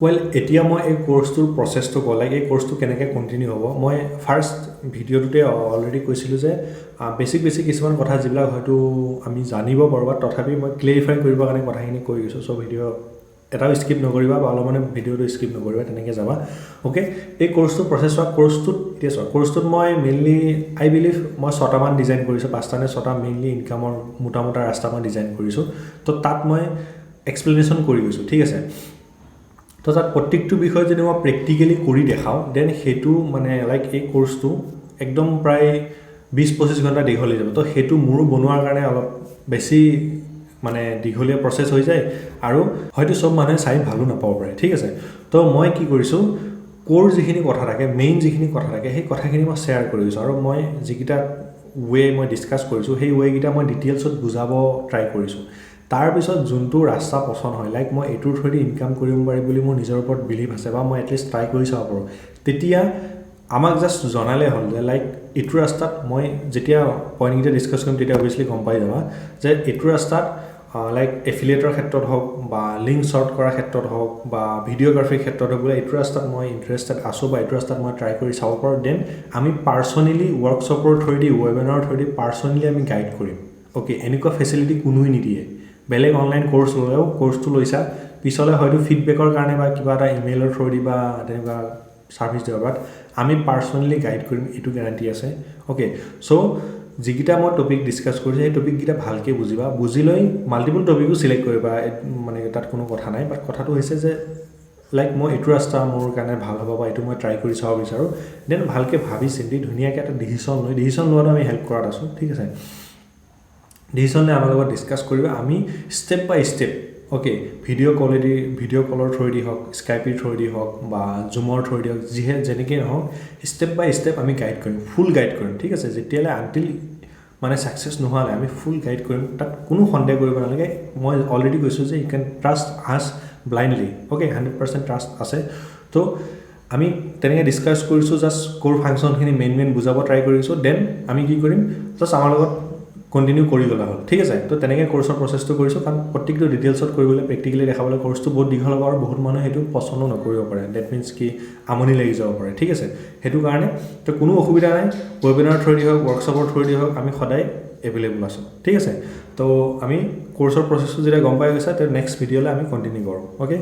Well, এতিয়া মই এই কৰ্চটোৰ প্ৰচেছটো কওঁ, লাইক এই কৰ্চটো কেনেকৈ কণ্টিনিউ হ'ব। মই ফাৰ্ষ্ট ভিডিঅ'টোতে অলৰেডি কৈছিলোঁ যে বেছিক বেছিক কিছুমান কথা, যিবিলাক হয়তো আমি জানিব পাৰোঁ, বা তথাপি মই ক্লেৰিফাই কৰিবৰ কাৰণে কথাখিনি কৈ গৈছোঁ। চ' ভিডিঅ' এটাও স্কিপ নকৰিবা বা অলপমানে ভিডিঅ'টো স্কিপ নকৰিবা, তেনেকৈ যাবা। অ'কে, এই কৰ্চটোৰ প্ৰচেছ চোৱা। কৰ্চটোত এতিয়া চোৱা, কৰ্চটোত মই মেইনলি, আই বিলিভ, মই ছটামান ডিজাইন কৰিছোঁ, পাঁচটা নে ছটা মেইনলি ইনকামৰ মোটা মোটা ৰাস্তা মই ডিজাইন কৰিছোঁ। তো তাত মই এক্সপ্লেনেশ্যন কৰি গৈছোঁ, ঠিক আছে? তো তাত প্ৰত্যেকটো বিষয় যদি মই প্ৰেক্টিকেলি কৰি দেখাওঁ, then সেইটো মানে লাইক এই কৰ্চটো একদম প্ৰায় 20-25 ঘণ্টা দীঘল হৈ যাব। তো সেইটো মোৰো বনোৱাৰ কাৰণে অলপ বেছি মানে দীঘলীয়া প্ৰচেছ হৈ যায় আৰু হয়তো চব মানুহে চাই ভালো নাপাব পাৰে, ঠিক আছে? তো মই কি কৰিছোঁ, ক'ৰ যিখিনি কথা থাকে, মেইন যিখিনি কথা থাকে, সেই কথাখিনি মই শ্বেয়াৰ কৰি গৈছোঁ আৰু মই যিকেইটা ৱে মই ডিছকাছ কৰিছোঁ, সেই ৱেকেইটা মই ডিটেইলছত বুজাব ট্ৰাই কৰিছোঁ। তাৰপিছত যোনটো ৰাস্তা পচন্দ হয়, লাইক মই এইটোৰ থ্ৰুৱেদি ইনকাম কৰিব পাৰিম বুলি মোৰ নিজৰ ওপৰত বিলিভ আছে বা মই এটলিষ্ট ট্ৰাই কৰি চাব পাৰোঁ, তেতিয়া আমাক জাষ্ট জনালেই হ'ল যে লাইক এইটো ৰাস্তাত মই যেতিয়া পইণ্টকেইটা ডিছকাছ কৰিম, তেতিয়া অভিয়াছলি গম পাই যাবা যে এইটো ৰাস্তাত, লাইক এফিলিয়েটৰ ক্ষেত্ৰত হওক বা লিংক শ্বৰ্ট কৰাৰ ক্ষেত্ৰত হওক বা ভিডিঅ'গ্ৰাফীৰ ক্ষেত্ৰত হওক, বোলে এইটো ৰাস্তাত মই ইণ্টাৰেষ্টেড আছোঁ বা এইটো ৰাস্তাত মই ট্ৰাই কৰি চাব পাৰোঁ, then আমি পাৰ্চনেলি ৱৰ্কশ্বপৰ থ্ৰুৱেদি, ৱেবিনাৰৰ থ্ৰুৱেদি পাৰ্চনেলি আমি গাইড কৰিম। অ'কে, এনেকুৱা ফেচিলিটি কোনোৱে নিদিয়ে। বেলেগ অনলাইন কৰ্চ ল'লেও কৰ্চটো লৈছা, পিছলৈ হয়তো ফিডবেকৰ কাৰণে বা কিবা এটা ইমেইলৰ থ্ৰুৱেদি বা তেনেকুৱা ছাৰ্ভিচ দিব, বাট আমি পাৰ্চনেলি গাইড কৰিম, এইটো গেৰাণ্টি আছে। অ'কে, চ' যিকেইটা মই টপিক ডিছকাছ কৰিছোঁ, সেই টপিককেইটা ভালকৈ বুজিবা। বুজি লৈ মাল্টিপুল টপিকো চিলেক্ট কৰিবা, মানে তাত কোনো কথা নাই। বাট কথাটো হৈছে যে লাইক মই এইটো ৰাস্তা মোৰ কাৰণে ভাল হ'ব বা এইটো মই ট্ৰাই কৰি চাব বিচাৰোঁ, then ভালকৈ ভাবি চিন্তি ধুনীয়াকৈ এটা ডিচিশ্যন লৈ, ডিচিশ্যন লোৱাটো আমি হেল্প কৰাত আছোঁ, ঠিক আছে? ডিচিশ্যন লৈ আমাৰ লগত ডিছকাছ কৰিবা। আমি ষ্টেপ বাই ষ্টেপ, অ'কে, ভিডিঅ' কলেদি, ভিডিঅ' কলৰ থ্ৰুৱেদি হওক, স্কাইপিৰ থ্ৰুৱেদি হওক বা জুমৰ থ্ৰুৱেদি হওক, যিহে যেনেকেই নহওক, ষ্টেপ বাই ষ্টেপ আমি গাইড কৰিম, ফুল গাইড কৰিম, ঠিক আছে? যেতিয়ালৈ আনটিল মানে ছাকচেছ নোহোৱালৈ আমি ফুল গাইড কৰিম, তাত কোনো সন্দেহ কৰিব নালাগে। মই অলৰেডি কৈছোঁ যে you can trust us blindly, okay? 100% trust আছে। তো আমি তেনেকৈ ডিছকাছ কৰিছোঁ, জাষ্ট ক'ৰ ফাংচনখিনি মেইন মেইন বুজাব ট্ৰাই কৰিছোঁ। Then আমি কি কৰিম, জাষ্ট আমাৰ লগত কণ্টিনিউ কৰি গ'লে হ'ল, ঠিক আছে? তো তেনেকৈ কৰ্চৰ প্ৰচেছটো কৰিছোঁ, কাৰণ প্ৰত্যেকটো ডিটেইলছত কৰিবলৈ, প্ৰেক্টিকেলি দেখাবলৈ কৰ্চটো বহুত দীঘল হ'ব আৰু বহুত মানুহে সেইটো পচন্দো নকৰিব পাৰে। That means কি আমনি লাগি যাব পাৰে, ঠিক আছে? সেইটো কাৰণে তো কোনো অসুবিধা নাই। ৱেবিনাৰ থ্ৰুৱেদি হওক, ৱৰ্কশ্বপৰ থ্ৰুৱেদি হওক, আমি সদায় এভেইলেবল আছোঁ, ঠিক আছে? তো আমি কৰ্চৰ প্ৰচেছটো যেতিয়া গম পাই গৈছা, তো নেক্সট ভিডিঅ'লৈ আমি কণ্টিনিউ কৰোঁ, অ'কে?